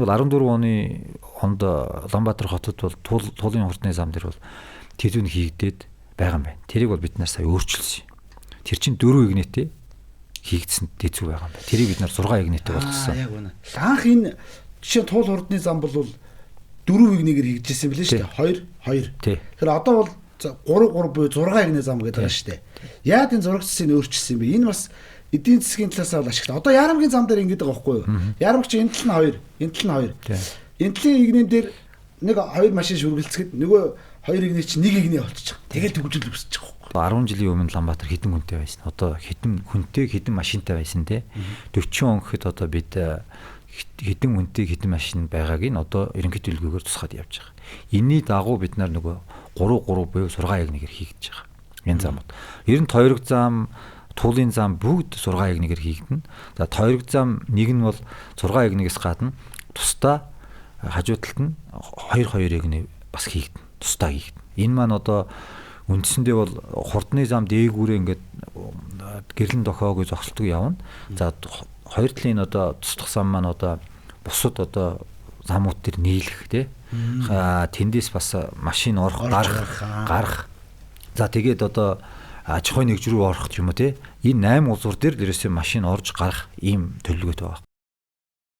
Тэрийг бол 14 оны онд Улаанбаатар хотод бол туулын хурдны зам дээр бол тэзүүн хийгдээд байгаа юм байна. Тэрийг бол бид нар сая өөрчилсөн. Тэр чинь 4 игнэтэй хийгдсэн тэзүү байгаа юм байна. Тэрийг бид нар 6 игнэтэй болгосон. Яг үнэ. Анх энэ жишээ нь туул хурдны зам бол 4 игнэгээр хийгдэжсэн билээ шүү дээ. 2 2. Тэгэхээр одоо бол 3 3 буюу 6 игнэ зам гэдэг байгаа шүү дээ. Яад энэ зураг цэсийг өөрчилсөн юм бэ? Энэ бас эдийн засгийн талаас бол ашигтай. Одоо Ярамгийн зам дээр ингэж байгаа байхгүй юу? Ярамг чи энэ тал нь 2, энэ тал нь 2. Энэ талын игнэн дээр нэг хоёр машин шүргэлцэхэд нөгөө хоёр игнэ чи нэг игнэ болчих. Тэгэл төгжил өсчих байгаа. 10 жилийн өмнө Улаанбаатар хэдэн хүнтэй байсан. Одоо хэдэн хүнтэй хэдэн машинтай байсан те. 40 он гэхэд одоо бид хэдэн хүнтэй хэдэн машин байгааг нь одоо ерөнхий төлөвлөгөөгөөр тусгаад явж байгаа. Энийний дагуу бид нар нөгөө 3 3 буюу 6 ягныгаар хийгдэж байгаа. Энэ замууд. Ер нь тойрог зам, туулын зам бүгд 6 ягныгаар хийгдэнэ. За тойрог зам нэг нь бол 6 ягнигээс гадна тусдаа хажуу талд нь 2 2 ягны бас хийгдэнэ. Тусдаа хийгдэнэ. Энэ маань одоо үндсэндээ бол хурдны зам дээгүүрээ ингээд гэрлэн дохиогүй зогсолтгүй явна. За хоёр талын одоо туслах зам маань одоо бусад одоо замууд төр нийлэх тий. Тэндээс бас машин орох, гарах. За тэгээд одоо аж ахуйн нэгж рүү орох юм уу тий. Энэ 8 улсуур дээр дээрээсээ машин орж гарах ийм төлөвлөгөөтэй байгаа.